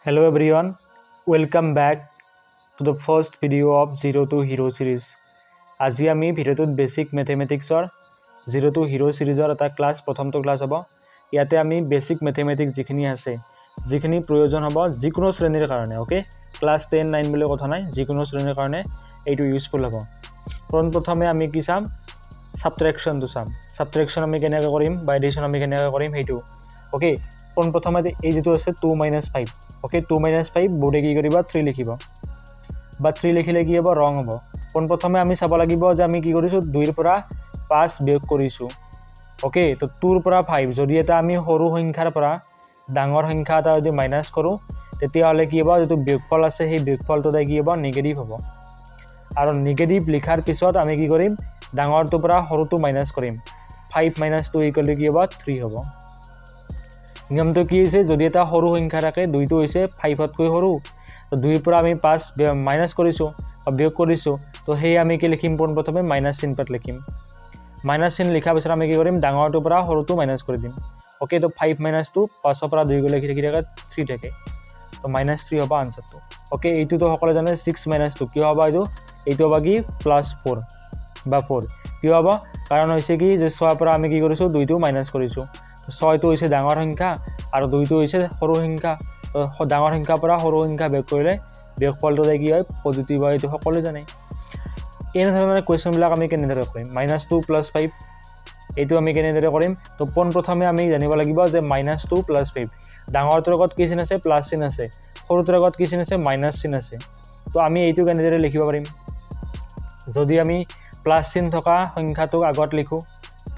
Hello everyone, welcome back to the first video of Zero to Hero series. আজি আমি ভিডিঅ'টোত basic মেথেমেটিক্সৰ zero' two hero' ছিৰিজৰ এটা class, প্ৰথমটো ক্লাছ হ'ব। ইয়াতে আমি বেছিক মেথেমেটিক্স যিখিনি আছে, যিখিনি প্ৰয়োজন হ'ব যিকোনো শ্ৰেণীৰ কাৰণে, অ'কে, ক্লাছ 10 9 বুলি কথা নাই, যিকোনো শ্ৰেণীৰ কাৰণে এইটো ইউজফুল হ'ব। পোনপ্ৰথমে আমি কি চাম? ছাবট্ৰেকশ্যনটো চাম। ছাবট্ৰেকশ্যন আমি কেনেকৈ কৰিম বা এডিশ্যন আমি কেনেকৈ কৰিম সেইটো, অ'কে। পোনপ্ৰথমে এই যিটো আছে 2 minus 5, okay, 2 minus 5, বোৰ্ডে কি কৰিব? থ্ৰী লিখিব বা থ্ৰী লিখিলে কি হ'ব? ৰং হ'ব। পোনপ্ৰথমে আমি চাব লাগিব যে আমি কি কৰিছোঁ, 2ৰ পৰা 5 বিয়োগ কৰিছোঁ, অ'কে। তো 2ৰ পৰা 5, যদি এটা আমি সৰু সংখ্যাৰ পৰা ডাঙৰ সংখ্যা এটা যদি মাইনাছ কৰোঁ, তেতিয়াহ'লে কি হ'ব? যিটো বিয়োগফল আছে, সেই বিয়োগফলটো কি হ'ব? নিগেটিভ হ'ব। আৰু নিগেটিভ লিখাৰ পিছত আমি কি কৰিম? ডাঙৰটোৰ পৰা সৰুটো মাইনাছ কৰিম। 5 minus 2 equal to কি হ'ব? থ্ৰী হ'ব। নিয়মটো কি হৈছে? যদি এটা সৰু সংখ্যা থাকে, 2টো হৈছে 5তকৈ সৰু, তো 2ৰ পৰা আমি 5 মাইনাছ কৰিছোঁ বা বিয়োগ কৰিছোঁ, তো সেয়ে আমি কি লিখিম? পোনপ্ৰথমে মাইনাছ চিনপাত লিখিম। মাইনাছ চিন লিখাৰ পিছত আমি কি কৰিম? ডাঙৰটোৰ পৰা সৰুটো মাইনাছ কৰি দিম, অ'কে। তো 5 মাইনাছ 2, 5ৰ পৰা 2 গ'লে কি থাকি থাকে? থ্ৰী থাকে। তো মাইনাছ থ্ৰী হ'ব আনচাৰটো, অ'কে। এইটোতো সকলোৱে জানে, 6 মাইনাছ 2 কিয় হ'ব? এইটো হ'ব কি? প্লাছ ফ'ৰ বা ফ'ৰ। কিয় হ'ব? কাৰণ হৈছে কি যে 6ৰ পৰা আমি কি কৰিছোঁ? 2টো মাইনাছ কৰিছোঁ। 6টো হৈছে ডাঙৰ সংখ্যা আৰু 2টো হৈছে সৰু সংখ্যা। তো ডাঙৰ সংখ্যাৰ পৰা সৰু সংখ্যা বিয়োগ কৰিলে বিয়োগফলটো কি হয়? পজিটিভ হয়। এইটো সকলোৱে জানে। এনেধৰণে কুৱেশ্যনবিলাক আমি কেনেদৰে কৰিম? মাইনাছ 2 প্লাছ 5, এইটো আমি কেনেদৰে কৰিম? তো পোনপ্ৰথমে আমি জানিব লাগিব যে মাইনাছ 2 প্লাছ 5, ডাঙৰটোৰ আগত কি চিন আছে? প্লাছ চিন আছে। সৰুটোৰ আগত কি চিন আছে? মাইনাছ চিন আছে। তো আমি এইটো কেনেদৰে লিখিব পাৰিম? যদি আমি প্লাছ চিন থকা সংখ্যাটোক আগত লিখোঁ,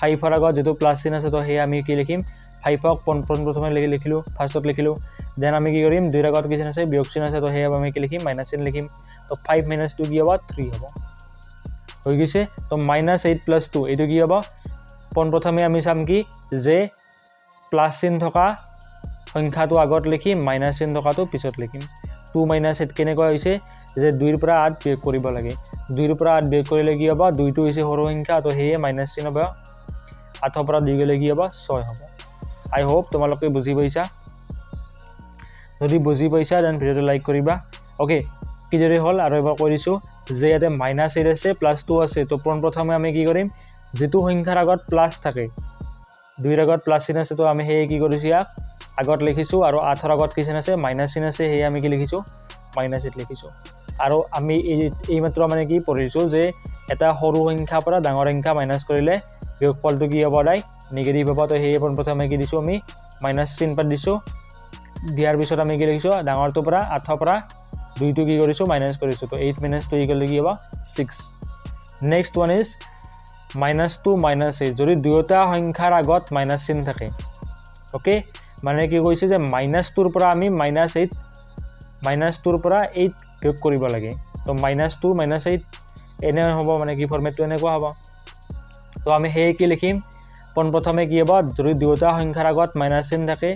5ৰ আগত যিটো প্লাছ চিন আছে, তো সেই আমি কি লিখিম? 5ক পোনপ্ৰথমে লিখিলোঁ, ফাৰ্ষ্টত লিখিলোঁ। Then আমি কি কৰিম? 2ৰ আগত কি চিন আছে? বিয়োগ চিন আছে। তো সেয়ে আমি কি লিখিম? মাইনাছ চিন লিখিম। তো 5 মাইনাছ 2 কি হ'ব? থ্ৰী হ'ব। হৈ গৈছে। তো মাইনাছ 8 প্লাছ 2, এইটো কি হ'ব? পোনপ্ৰথমে আমি চাম কি যে প্লাছ চিন থকা সংখ্যাটো আগত লিখিম, মাইনাছ চিন থকাটো পিছত লিখিম। 2 মাইনাছ 8 কেনেকুৱা হৈছে যে 2ৰ পৰা 8 বিয়োগ কৰিব লাগে। 2ৰ পৰা 8 বিয়োগ কৰিলে কি হ'ব? 2টো হৈছে সৰু সংখ্যা, তো সেয়ে মাইনাছ চিন হ'ব। 8ৰ পৰা 2 গ'লে কি হ'ব? 6 হ'ব। আই হোপ তোমালোকে বুজি পাইছা। যদি বুজি পাইছা, then ভিডিঅ'টো লাইক কৰিবা, অ'কে। কিদৰে হ'ল আৰু এবাৰ কৈ দিছোঁ যে ইয়াতে মাইনাছ 8 আছে, প্লাছ 2 আছে। তো পোনপ্ৰথমে আমি কি কৰিম? যিটো সংখ্যাৰ আগত প্লাছ থাকে, 2ৰ আগত প্লাছ চিন আছে, তো আমি সেয়ে কি কৰিছোঁ? ইয়াক আগত লিখিছোঁ। আৰু 8ৰ আগত কি চিন আছে? মাইনাছ চিন আছে। সেয়ে আমি কি লিখিছোঁ? মাইনাছ 8 লিখিছোঁ। আৰু আমি এই এইমাত্ৰ মানে কি পঢ়িছোঁ যে এটা সৰু সংখ্যাৰ পৰা ডাঙৰ সংখ্যা মাইনাছ কৰিলে বিয়োগফলটো কি হ'ব? সদায় নিগেটিভ হ'ব। তো সেয়ে পোনপ্ৰথমে কি দিছোঁ? আমি মাইনাছ চিন পাত দিছোঁ। দিয়াৰ পিছত আমি কি লিখিছোঁ? ডাঙৰটোৰ পৰা, 8ৰ পৰা 2টো কি কৰিছোঁ? মাইনাছ কৰিছোঁ। তো 8 মাইনাছ 2 ইকুৱেল কি হ'ব? 6। Next one is minus 2 minus 8। যদি দুয়োটা সংখ্যাৰ আগত মাইনাছ চিন থাকে, অ'কে, মানে কি কৈছে যে মাইনাছ 2ৰ পৰা আমি মাইনাছ 8, মাইনাছ 2ৰ পৰা 8 বিয়োগ কৰিব লাগে। তো মাইনাছ 2 মাইনাছ 8 এনে হ'ব, মানে কি ফৰ্মেটটো এনেকুৱা হ'ব। তো আমি সেয়ে কি লিখিম? পোনপ্ৰথমে কি হ'ব? যদি দুয়োটা সংখ্যাৰ আগত মাইনাছ চিন থাকে,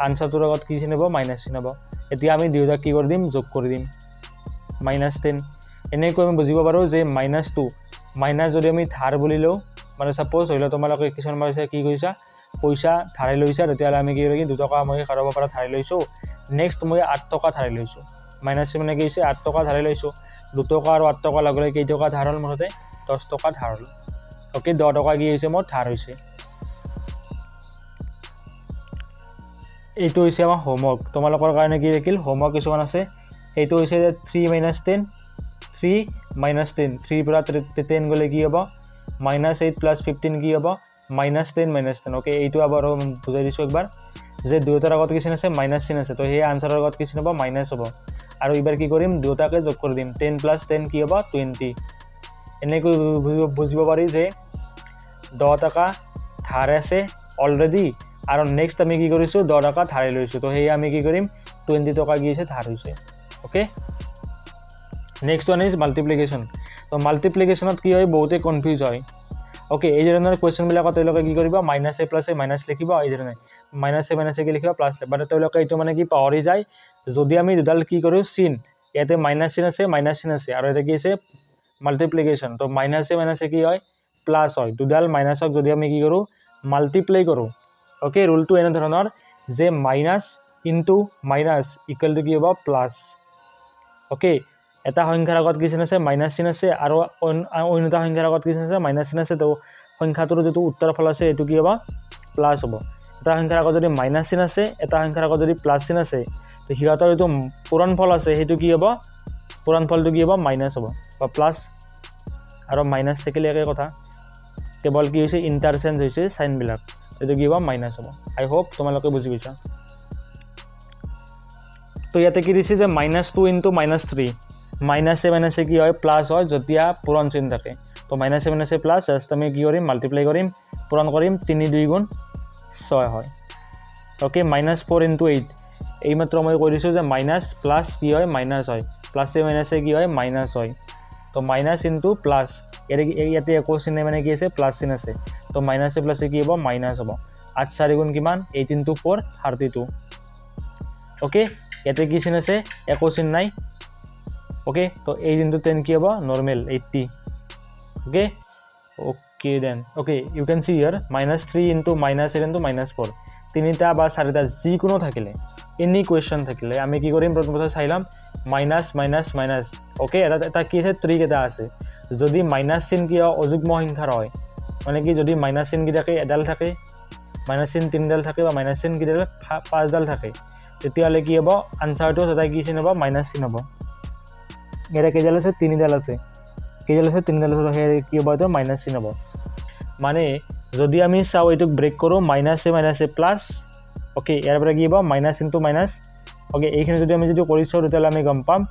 আনচাৰটোৰ আগত কি চিন হ'ব? মাইনাছ চিন হ'ব। এতিয়া আমি দুয়োটাক কি কৰি দিম? যোগ কৰি দিম, মাইনাছ 10। এনেকৈ আমি বুজিব পাৰোঁ যে মাইনাছ 2, মাইনাছ যদি আমি ধাৰ বুলি লওঁ, মানে ছাপ'জ ধৰি লওক তোমালোকে কিছুমান পইচা কি কৰিছা, পইচা ধাৰে লৈছা, তেতিয়াহ'লে আমি কি কৰিম? 2 টকা মই কাৰোবাৰ পৰা ধাৰে লৈছোঁ, নেক্সট মই 8 টকা ধাৰে লৈছোঁ। মাইনাছ মানে কি হৈছে? 8 টকা ধাৰে লৈছোঁ। 2 টকা আৰু 8 টকা লগে লগে কেইটকা ধাৰ হ'ল? মুঠতে 10 টকা ধাৰ হ'ল, অ'কে। 10 টকা কি হৈছে? মোৰ ধাৰ হৈছে। এইটো হৈছে আমাৰ হোমৱৰ্ক। তোমালোকৰ কাৰণে কি থাকিল? হোমৱৰ্ক কিছুমান আছে। সেইটো হৈছে যে 3 minus 10, 3 minus 10, 3ৰ পৰা 10 গ'লে কি হ'ব? মাইনাছ 8 প্লাছ 15 কি হ'ব? Minus 10, minus 10, okay. এইটো আবাৰ বুজাই দিছোঁ একবাৰ যে দুয়োটাৰ আগত কি চিন আছে? মাইনাছ চিন আছে। তো সেই আনচাৰৰ আগত কি চিন হ'ব? মাইনাছ হ'ব। আৰু এইবাৰ কি কৰিম? দুয়োটাকে যোগ কৰি দিম। 10 প্লাছ 10 কি হ'ব? 20। এনেকৈ বুজিব পাৰি যে 10 টকা ধাৰ আছে অলৰেডি আৰু নেক্সট আমি কি কৰিছোঁ? 10 টকা ধাৰে লৈছোঁ। তো সেয়ে আমি কি কৰিম? 20 টকা কি হৈছে? ধাৰ হৈছে, okay. Next one is multiplication. তো মাল্টিপ্লিকেশ্যনত কি হয়? বহুতে কনফিউজ হয়, অ'কে। এই ধৰণৰ কুৱেশ্যনবিলাকত তেওঁলোকে কি কৰিব? মাইনাছে প্লাছে মাইনাছ লিখিব। এই ধৰণে মাইনাছে মাইনাছে কি লিখিব? প্লাছ। বাট তেওঁলোকে এইটো মানে কি পাহৰি যায়, যদি আমি দুডাল কি কৰোঁ চিন, ইয়াতে মাইনাছ চিন আছে, মাইনাছ চিন আছে আৰু ইয়াতে কি আছে? মাল্টিপ্লিকেশ্যন। তো মাইনাছে মাইনাছে কি হয়? প্লাছ হয়। দুডাল মাইনাছক যদি আমি কি কৰোঁ? মাল্টিপ্লাই কৰোঁ, অ'কে, ৰুলটো এনেধৰণৰ যে minus into minus equal to কি হ'ব? প্লাছ। অ'কে, এটা সংখ্যাৰ আগত কি চিন আছে? মাইনাছ চিন আছে। আৰু অন্য এটা সংখ্যাৰ আগত কি চিন আছে? মাইনাছ চিন আছে। তো সংখ্যাটোৰ যিটো উত্তৰ ফল আছে, এইটো কি হ'ব? প্লাছ হ'ব। এটা সংখ্যাৰ আগত যদি মাইনাছ চিন আছে, এটা সংখ্যাৰ আগত যদি প্লাছ চিন আছে, তো সিহঁতৰ যিটো পূৰণফল আছে, সেইটো কি হ'ব? পূৰণফলটো কি হ'ব? মাইনাছ হ'ব। বা প্লাছ আৰু মাইনাছ থাকিলে একে কথা, কেৱল কি হৈছে? ইণ্টাৰচেঞ্জ হৈছে চাইনবিলাক। এইটো কি হ'ব? মাইনাছ হ'ব। আই হোপ তোমালোকে বুজি পাইছা। তো ইয়াতে কি দিছে যে minus two into minus three, মাইনাছে মাইনাছে কি হয়? প্লাছ হয়, যেতিয়া পূৰণ চিন থাকে। তো মাইনাছে মাইনাছে প্লাছ। জাষ্ট আমি কি কৰিম? মাল্টিপ্লাই কৰিম, পূৰণ কৰিম। তিনি দুই গুণ ছয় হয়। Okay, minus four into eight. এইমাত্ৰ মই কৈ দিছোঁ যে মাইনাছ প্লাছ কি হয়? মাইনাছ হয়। প্লাছে মাইনাছে কি হয়? মাইনাছ হয়। তো মাইনাছ ইনটু প্লাছ, ইয়াতে একো চিনে মানে কি আছে? প্লাছ চিন আছে। তো মাইনাছে প্লাছে কি হ'ব? মাইনাছ হ'ব। আঠ চাৰি গুণ কিমান? Eight into four, 32। Okay, ইয়াতে কি চিন আছে? একো চিন নাই। অ'কে, তো এইট ইনটু 10 কি হ'ব? Normal 80। Okay, then okay, you can see here minus three into minus eight into minus four. তিনিটা বা চাৰিটা যিকোনো থাকিলে, এনি কুৱেশ্যন থাকিলে আমি কি কৰিম? প্ৰথম কথা চাই ল'ম মাইনাছ, মাইনাছ, মাইনাছ। অ'কে, এটা কি আছে? ট্ৰিক এটা আছে। যদি মাইনাছ চিন কি হয়, অযুগ্ম সংখ্যাৰ হয়, মানে কি, যদি মাইনাছ চিন কি থাকে, এডাল থাকে, মাইনাছ চিন তিনিডাল থাকে বা মাইনাছ চিন কেইডাল পাঁচডাল থাকে, তেতিয়াহ'লে কি হ'ব? আনচাৰটো সদায় কি চিন হ'ব? মাইনাছ চিন হ'ব। ইয়াতে কেইডাল আছে? তিনিডাল আছে। কেইডাল আছে? তিনিডাল আছে। সেই কি হ'ব? এইটো মাইনাছ চিন হ'ব। মানে যদি আমি চাওঁ, এইটোক ব্ৰেক কৰোঁ, মাইনাছে মাইনাছে প্লাছ। অ'কে, ইয়াৰ পৰা কি হ'ব? Minus into minus. Okay, এইখিনি যদি আমি যদি কৰি চাওঁ, তেতিয়াহ'লে আমি গম পাম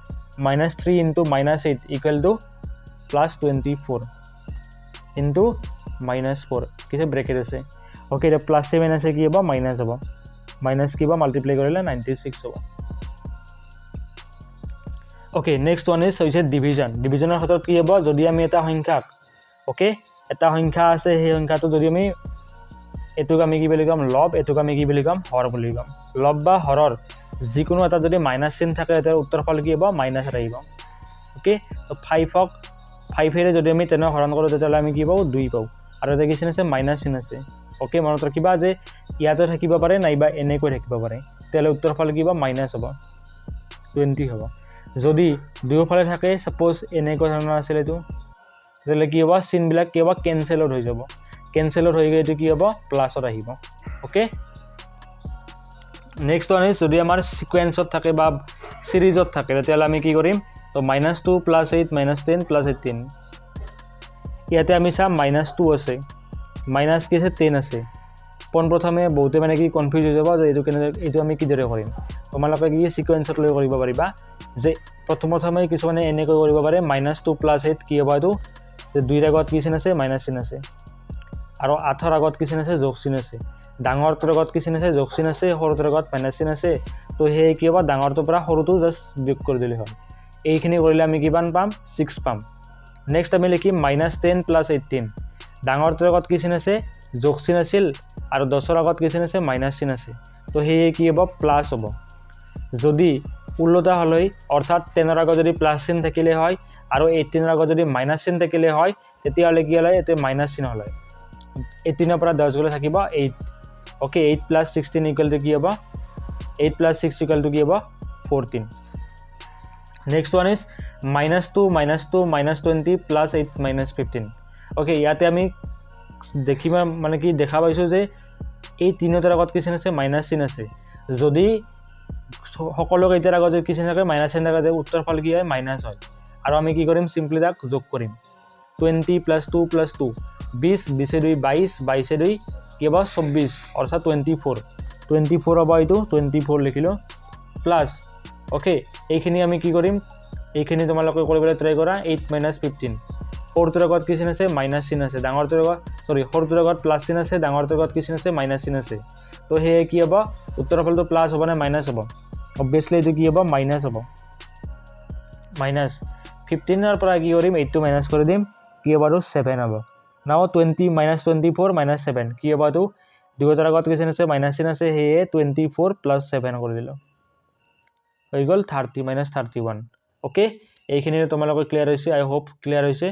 minus three into minus eight equal to plus 24 into minus four। কিছু ব্ৰেকেট আছে। অ'কে, এতিয়া প্লাছে মাইনাছে কি হ'ব? মাইনাছ হ'ব। মাইনাছ কি হ'ব? মাল্টিপ্লাই কৰিলে 96 হ'ব। অ'কে, নেক্সট ওৱান is হৈছে ডিভিজন। ডিভিজনৰ ক্ষেত্ৰত কি হ'ব? যদি আমি এটা সংখ্যাক, অ'কে, এটা সংখ্যা আছে, সেই সংখ্যাটো যদি আমি, এইটোক আমি কি বুলি ক'ম? লব। এইটোক আমি কি বুলি ক'ম? হৰ বুলি ক'ম। লব বা হৰৰ যিকোনো এটা যদি মাইনাছ চিন থাকে, তেতিয়া উত্তৰ ফল কি হ'ব? মাইনাছত আহিব। অ'কে, তো ফাইভক ফাইভেৰে যদি আমি 10ক হৰণ কৰোঁ, তেতিয়াহ'লে আমি কি পাওঁ? দুই পাওঁ। আৰু এটা কি চিন আছে? মাইনাছ চিন আছে। অ'কে, মনত ৰাখিবা যে ইয়াতে থাকিব পাৰে নাইবা এনেকৈ থাকিব পাৰে। তেতিয়াহ'লে উত্তৰ ফল কি হ'ব? মাইনাছ হ'ব, 20 হ'ব। যদি দুয়োফালে থাকে, ছাপ'জ এনেকুৱা ধৰণৰ আছিল এইটো, তেতিয়াহ'লে কি হ'ব? চিনবিলাক কি হ'ব? কেঞ্চেল আউট হৈ যাব। কেঞ্চেল আউট হৈ গৈ এইটো কি হ'ব? প্লাছত আহিব। অ'কে, নেক্সট ওৱান is যদি আমাৰ ছিকুৱেঞ্চত থাকে বা চিৰিজত থাকে, তেতিয়াহ'লে আমি কি কৰিম? তো minus two plus eight minus 10 plus 18। ইয়াতে আমি চাম, মাইনাছ টু আছে, মাইনাছ কি আছে? 10 আছে। পোনপ্ৰথমে বহুতে মানে কি কনফিউজ হৈ যাব যে এইটো কেনেদৰে, এইটো আমি কিদৰে কৰিম? তোমালোকে কি ছিকুৱেঞ্চত লৈ কৰিব পাৰিবা যে প্ৰথম প্ৰথমে কিছুমানে এনেকৈ কৰিব পাৰে, মাইনাছ টু প্লাছ এইট কি হ'ব এইটো? যে দুইৰ আগত কি চিন আছে? মাইনাছ চিন আছে। আৰু আঠৰ আগত কি চিন আছে? যোগ চিন আছে। ডাঙৰটোৰ আগত কি চিন আছে? যোগ চিন আছে। সৰুটোৰ আগত মাইনাছ চিন আছে। তো সেই কি হ'ব? ডাঙৰটোৰ পৰা সৰুটো জাষ্ট বিয়োগ কৰি দিলে হ'ল। এইখিনি কৰিলে আমি কিমান পাম? ছিক্স পাম। নেক্সট আমি লিখিম মাইনাছ 10 প্লাছ 18। ডাঙৰটোৰ আগত কি চিন আছে? যোগ চিন আছিল। আৰু 10ৰ আগত কি চিন আছে? মাইনাছ চিন আছে। তো সেয়ে কি হ'ব? প্লাছ হ'ব। যদি ওলোটা হ'লে, অৰ্থাৎ 10ৰ আগত যদি প্লাছ চিন থাকিলে হয় আৰু 18ৰ আগত যদি মাইনাছ চিন থাকিলে হয়, তেতিয়াহ'লে কি হ'লে? ইয়াতে মাইনাছ চিন হ'লে 18ৰ পৰা 10 গ'লে থাকিব eight। Okay, eight plus 16 equal to কি হ'ব? Eight plus six equal to কি হ'ব? 14। Next one is minus two minus two minus 20 plus eight minus 15। Okay, ইয়াতে আমি দেখিবা, মানে কি দেখা পাইছোঁ যে এই তিনিওটাৰ আগত কি চিন আছে? মাইনাছ চিন আছে। যদি সকলো কেইটাৰ আগত যদি কি চিন থাকে, মাইনাছ চিন থাকে, যে উত্তৰ ফল কি হয়? মাইনাছ হয়। আৰু আমি কি কৰিম? চিম্পলি তাক যোগ কৰিম। 20 প্লাছ টু প্লাছ টু, 20, বিছে দুই 22, বাইছে দুই কি হ'ব? 24, অৰ্থাৎ 24। 24 হ'ব এইটো। 24 লিখিলোঁ, প্লাছ। অ'কে, এইখিনি আমি কি কৰিম? এইখিনি তোমালোকে কৰিবলৈ ট্ৰাই কৰা। Eight minus 15। সৰুটোৰ আগত কি চিন আছে? মাইনাছ চিন আছে। ডাঙৰটোৰ আগত, চৰি, সৰুটোৰ আগত প্লাছ চিন আছে। ডাঙৰটোৰ আগত কি চিন আছে? মাইনাছ চিন আছে। তো সেয়ে কি হ'ব? উত্তৰৰ ফলটো প্লাছ হ'ব নে মাইনাছ হ'ব? অবভিয়াছলি এইটো কি হ'ব? মাইনাছ হ'ব। মাইনাছ 15ৰ পৰা কি কৰিম? এইটটো মাইনাছ কৰি দিম। কি হ'ব আৰু? ছেভেন হ'ব। Now 20 minus 24 minus seven কি হ'ব এইটো? দুয়োটাৰ আগত কি চিন আছে? মাইনাছ চিন আছে। সেয়ে 24 প্লাছ ছেভেন কৰি দিলোঁ, হৈ গ'ল 30, minus 31। Okay, এইখিনি তোমালোকৰ ক্লিয়াৰ হৈছে? আই হোপ ক্লিয়াৰ হৈছে।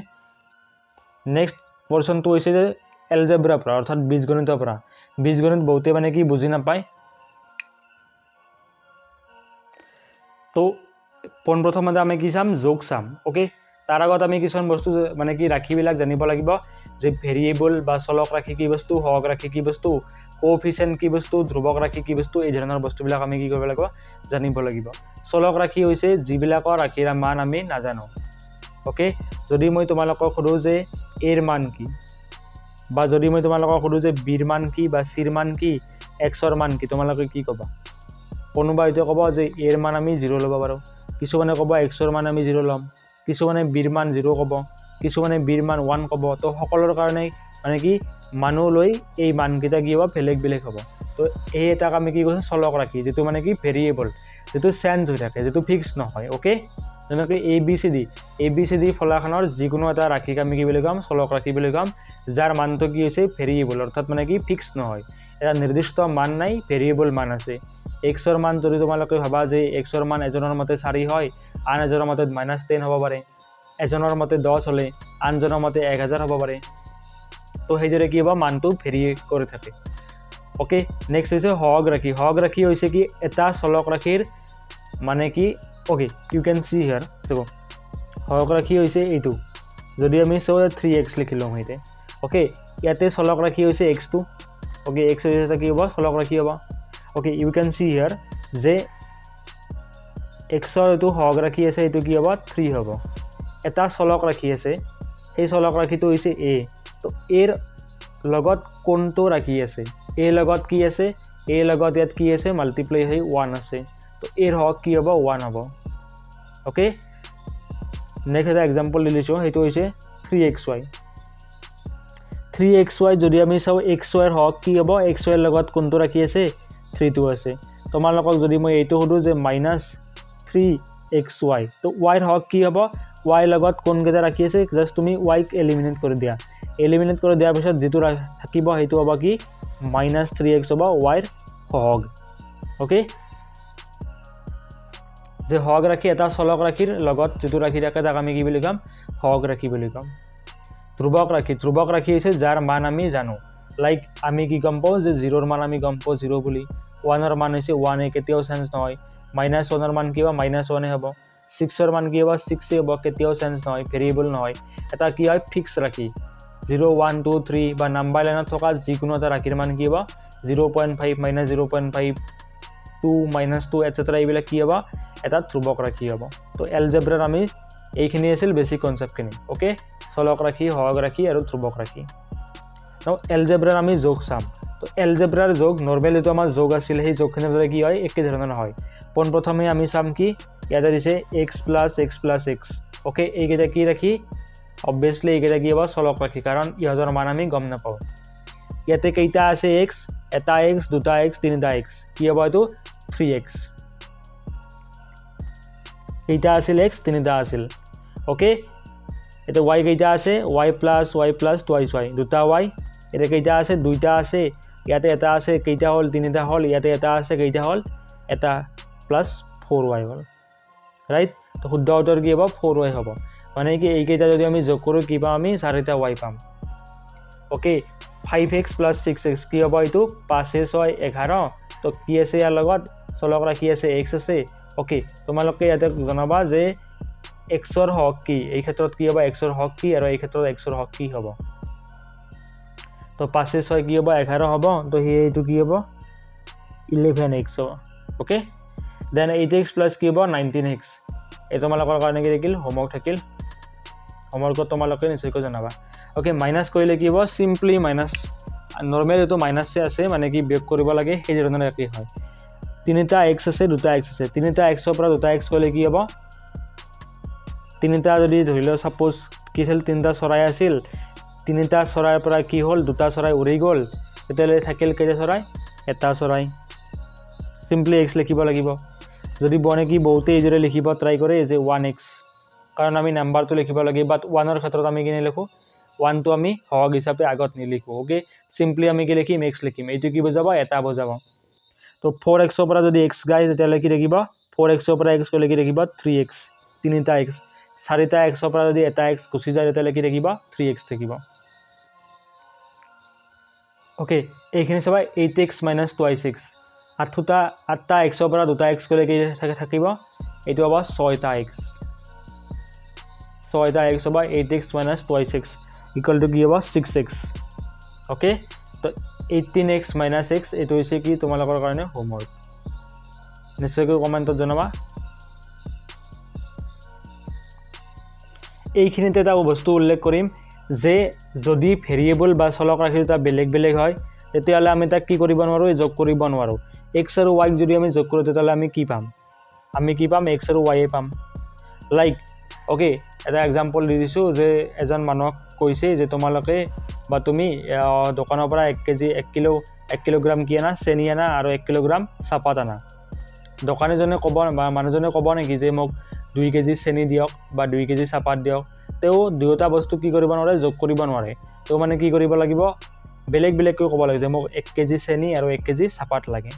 নেক্সট পৰ্চনটো হৈছে যে এলজেব্ৰাৰ পৰা, অৰ্থাৎ বীজগণিতৰ পৰা। বীজগণিত বহুতে মানে কি বুজি নাপায়। তো পোনপ্ৰথমতে আমি কি চাম? যোগ চাম, অ'কে। তাৰ আগত আমি কিছুমান বস্তু, মানে কি ৰাশিবিলাক জানিব লাগিব যে ভেৰিয়েবল বা চলক ৰাশি কি বস্তু, সহগ ৰাশি কি বস্তু, কোফিচিয়েণ্ট কি বস্তু, ধ্ৰুৱক ৰাশি কি বস্তু। এই ধৰণৰ বস্তুবিলাক আমি কি কৰিব লাগিব? জানিব লাগিব। চলক ৰাশি হৈছে যিবিলাকৰ ৰাশিৰ মান আমি নাজানো, অ'কে। যদি মই তোমালোকক সোধোঁ যে এৰ মান কি, বা যদি মই তোমালোকক সোধোঁ যে বিৰ মান কি বা চিৰ মান কি, এক্সৰ মান কি, তোমালোকে কি ক'বা? কোনোবা হয়তো ক'ব যে এৰ মান আমি জিৰ' ল'ব পাৰোঁ, কিছুমানে ক'ব এক্সৰ মান আমি জিৰ' ল'ম, কিছুমানে বিৰ মান জিৰ' ক'ব, কিছুমানে বিৰ মান ওৱান ক'ব। তো সকলোৰ কাৰণে মানে কি মানুহ লৈ এই মানকেইটা কি হ'ব? বেলেগ বেলেগ হ'ব। তো এই এটাক আমি কি কৈছোঁ? চলক ৰাশি, যিটো মানে কি ভেৰিয়েবল, যিটো চেঞ্জ হৈ থাকে, যিটো ফিক্স নহয়, অ'কে। যেনেকৈ A B C D, A B C D ফলাখনৰ যিকোনো এটা ৰাশিক আমি কি বুলি ক'ম? চলক ৰাশি বুলি ক'ম, যাৰ মানটো কি হৈছে? ভেৰিয়েবল, অৰ্থাৎ মানে কি ফিক্স নহয়, এটা নিৰ্দিষ্ট মান নাই, ভেৰিয়েবল মান আছে। এক্সৰ মান যদি তোমালোকে ভাবা যে এক্সৰ মান এজনৰ মতে 4 হয়, আন এজনৰ মতে -10 হ'ব পাৰে, এজনৰ মতে 10 হ'লে আনজনৰ মতে 1000 হ'ব পাৰে। তো সেইদৰে কি হ'ব? মানটো ভেৰি কৰি থাকে, অ'কে। নেক্সট হৈছে সহগ ৰাশি। সহগ ৰাশি হৈছে কি এটা চলক ৰাশিৰ মানে কি, okay, you can see here. চাব, সহগ ৰাশি হৈছে এইটো। যদি আমি চাওঁ, থ্ৰী এক্স লিখি লওঁ ইয়াতে, অ'কে। ইয়াতে চলক ৰাশি হৈছে এক্সটো, অ'কে। এক্স হৈছে কি হ'ব? চলক ৰাশি হ'ব, okay. You can see here যে এক্সৰ এইটো সহগ ৰাশি আছে, এইটো কি হ'ব? থ্ৰী হ'ব। এটা চলক ৰাশি আছে, সেই চলক ৰাশিটো হৈছে এ। তো এৰ লগত কোনটো ৰাশি আছে? এৰ লগত কি আছে? এৰ লগত ইয়াত কি আছে? মাল্টিপ্লাই হৈ ওৱান আছে। তো এৰ সহগ কি হ'ব? ওৱান হ'ব, অ'কে। নেক্সট এটা এক্সাম্পল দি দিছোঁ, সেইটো হৈছে three x y. Three x y যদি আমি চাওঁ, এক্স ৱাইৰ সহগ কি হ'ব? এক্স ৱাইৰ লগত কোনটো ৰাশি আছে? থ্ৰীটো আছে। তোমালোকক যদি মই এইটো সোধোঁ যে মাইনাছ থ্ৰী এক্স ৱাই, তো ৱাইৰ সহগ কি হ'ব? ৱাইৰ লগত কোনকেইটা ৰাশি আছে? জাষ্ট তুমি ৱাইক এলিমিনেট কৰি দিয়া। এলিমিনেট কৰি দিয়াৰ পিছত যিটো থাকিব, সেইটো হ'ব কি? মাইনাছ থ্ৰী এক্স হ'ব ৱাইৰ সহগ, অ'কে। যে সহগ ৰাশি, এটা চলক ৰাশিৰ লগত যিটো ৰাশি থাকে, তাক আমি কি বুলি ক'ম? সহগ ৰাশি বুলি ক'ম। ধ্ৰুৱক ৰাশি। ধ্ৰুৱক ৰাশি হৈছে যাৰ মান আমি জানো। লাইক আমি কি গম পাওঁ যে জিৰ'ৰ মান আমি গম পাওঁ জিৰ' বুলি, ওৱানৰ মান হৈছে ওৱানে, কেতিয়াও চেঞ্জ নহয়। মাইনাছ ওৱানৰ মান কি হ'ব? মাইনাছ ওৱানে হ'ব। ছিক্সৰ মান কি হ'ব? ছিক্সেই হ'ব, কেতিয়াও চেঞ্জ নহয়, ভেৰিয়েবল নহয়। এটা কি হয়? ফিক্স ৰাশি। জিৰ', ওৱান, টু, থ্ৰী বা নাম্বাৰ লাইনত থকা যিকোনো এটা ৰাশিৰ মান কি হ'ব? 0.5, -0.5, 2, -2, etcetera। এইবিলাক কি হ'ব? এটা ধ্ৰুৱক ৰাশি হ'ব। তো এলজেব্ৰাৰ আমি এইখিনি আছিল বেছিক কনচেপ্টখিনি, অ'কে। চলক ৰাশি, সহগ ৰাশি আৰু ধ্ৰুৱক ৰাশি। এলজেব্ৰাৰ আমি যোগ চাম। তো এলজেব্ৰাৰ যোগ নৰ্মেল যিটো আমাৰ যোগ আছিল, সেই যোগখিনিৰ দৰে কি হয়? একে ধৰণৰ হয়। পোনপ্ৰথমে আমি চাম কি ইয়াতে দিছে x plus x plus x, okay। এইকেইটা কি ৰাশি? অবভিয়াছলি এইকেইটা কি হ'ব? চলক ৰাশি, কাৰণ ইহঁতৰ মান আমি গম নাপাওঁ। ইয়াতে কেইটা আছে এক্স? এটা এক্স, দুটা এক্স, তিনিটা এক্স। কি হ'ব এইটো? Three x. কেইটা আছিল এক্স? তিনিটা আছিল, অ'কে। এতিয়া ৱাই কেইটা আছে? Y plus y plus twice y, দুটা ৱাই। এতিয়া কেইটা আছে? দুইটা আছে। ইয়াতে এটা আছে, কেইটা হ'ল? তিনিটা হ'ল। ইয়াতে এটা আছে, কেইটা হ'ল? এটা প্লাছ ফ'ৰ ৱাই হ'ল, ৰাইট। তো শুদ্ধ উত্তৰ কি হ'ব? ফ'ৰ ৱাই হ'ব। মানে কি এইকেইটা যদি আমি যোগ কৰোঁ, কি পাম আমি? চাৰিটা ৱাই পাম, okay. Five x plus six x কি হ'ব এইটো? পাঁচে ছয় 11। তো কি আছে ইয়াৰ লগত? চলক ৰাশি আছে, এক্স আছে, অ'কে। তোমালোকে ইয়াতে জনাবা যে এক্সৰ সহগ কি। এই ক্ষেত্ৰত কি হ'ব? এক্সৰ সহগ কি আৰু এই ক্ষেত্ৰত এক্সৰ সহগ কি হ'ব? তো পাঁচে ছয় কি হ'ব? 11 হ'ব। তো সেই এইটো কি হ'ব? 11 এক্স হ'ব, okay. Then eight x plus কি হ'ব? 19 এক্স। এই তোমালোকৰ কাৰণে কি থাকিল? হোমৱৰ্ক থাকিল। হোমৱৰ্কত তোমালোকে নিশ্চয়কৈ জনাবা, অ'কে। মাইনাছ কৰিলে কি হ'ব? চিম্পলি মাইনাছ, নৰ্মেল যিটো মাইনাছে আছে, মানে কি বিয়োগ কৰিব লাগে, সেই ধৰণে একেই হয়। তিনিটা এক্স আছে, দুটা এক্স আছে। তিনিটা এক্সৰ পৰা দুটা এক্স কৰিলে কি হ'ব? তিনিটা যদি ধৰি লওঁ, ছাপ'জ কি আছিল, তিনিটা চৰাই আছিল, তিনিটা চৰাইৰ পৰা কি হ'ল? দুটা চৰাই উৰি গ'ল। তেতিয়াহ'লে থাকিল কেইটা চৰাই? এটা চৰাই। চিম্পলি এক্স লিখিব লাগিব। যদি বনে কি বহুতে এইদৰে লিখিব ট্ৰাই কৰে যে ওৱান এক্স, কাৰণ আমি নাম্বাৰটো লিখিব লাগে। বাট ওৱানৰ ক্ষেত্ৰত আমি কি নিলিখোঁ? ওৱানটো আমি সহগ হিচাপে আগত নিলিখোঁ, অ'কে। চিম্পলি আমি কি লিখিম? এক্স লিখিম। এইটো কি বুজাব? এটা বুজাব। তো ফ'ৰ এক্সৰ পৰা যদি এক্স যায়, তেতিয়াহ'লে কি থাকিব? ফ'ৰ এক্সৰ পৰা এক্স গ'লে কি থাকিব? থ্ৰী এক্স, তিনিটা এক্স। চাৰিটা এক্সৰ পৰা যদি এটা এক্স গুচি যায়, তেতিয়াহ'লে কি থাকিব? থ্ৰী এক্স থাকিব, অ'কে। এইখিনি চাবা, eight x minus twice x। আঠটা এক্সৰ পৰা দুটা এক্স গ'লে কি থাকিব? এইটো হ'ব ছয়টা এক্স। ছয়টা এক্স হ'ব eight x minus twice x equal to কি হ'ব? Six x. Okay, তো 18 এক্স মাইনাছ এক্স, এইটো হৈছে কি তোমালোকৰ কাৰণে হোমৱৰ্ক। নিশ্চয়কৈ কমেণ্টত জনাবা। এইখিনিতে এটা বস্তু উল্লেখ কৰিম যে যদি ভেৰিয়েবল বা চলক ৰাশি দুটা বেলেগ বেলেগ হয়, তেতিয়াহ'লে আমি তাক কি কৰিব নোৱাৰোঁ? যোগ কৰিব নোৱাৰোঁ। এক্স আৰু ৱাইক যদি আমি যোগ কৰোঁ, তেতিয়াহ'লে আমি কি পাম? আমি কি পাম? এক্স আৰু ৱাইয়ে পাম। লাইক অ'কে, এটা এক্সাম্পল দি দিছোঁ যে এজন মানুহক কৈছে যে তোমালোকে বা তুমি দোকানৰ পৰা এক কেজি, এক কিলো, 1 কিলোগ্ৰাম কি আনা? চেনি আনা আৰু 1 কিলোগ্ৰাম চাহপাত আনা। দোকানীজনে ক'ব বা মানুহজনে ক'ব নেকি যে মোক 2 কেজি চেনি দিয়ক বা 2 কেজি চাহপাত দিয়ক? তেওঁ দুয়োটা বস্তু কি কৰিব নোৱাৰে? যোগ কৰিব নোৱাৰে। তেওঁ মানে কি কৰিব লাগিব? বেলেগ বেলেগকৈ ক'ব লাগিব যে মোক 1 কেজি চেনি আৰু 1 কেজি চাহপাত লাগে।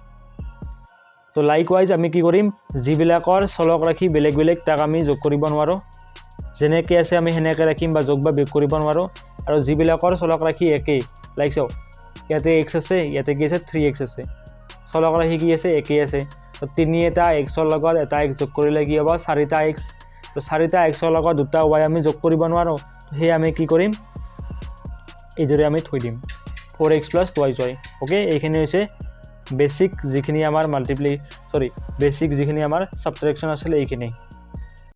তো লাইক ৱাইজ আমি কি কৰিম? যিবিলাকৰ চলক ৰাশি বেলেগ বেলেগ, তাক আমি যোগ কৰিব নোৱাৰোঁ। যেনেকৈ আছে আমি সেনেকৈ ৰাখিম বা যোগ বা বিয়োগ কৰিব নোৱাৰোঁ। আৰু যিবিলাকৰ চলক ৰাশি একেই, লাইক চাওক, ইয়াতে এক্স আছে, ইয়াতে কি আছে? থ্ৰী এক্স আছে। চলক ৰাশি কি আছে? একেই আছে। তো তিনি এটা এক্সৰ লগত এটা এক্স যোগ কৰিলে কি হ'ব? চাৰিটা এক্স। তো চাৰিটা এক্সৰ লগত দুটা ৱাই আমি যোগ কৰিব নোৱাৰোঁ। সেয়ে আমি কি কৰিম? এইদৰে আমি থৈ দিম, four x plus twice y। Okay, এইখিনি হৈছে বেচিক যিখিনি আমাৰ মাল্টিপ্লি, চৰি, বেচিক যিখিনি আমাৰ ছাবট্ৰেকশ্যন আছিলে এইখিনি।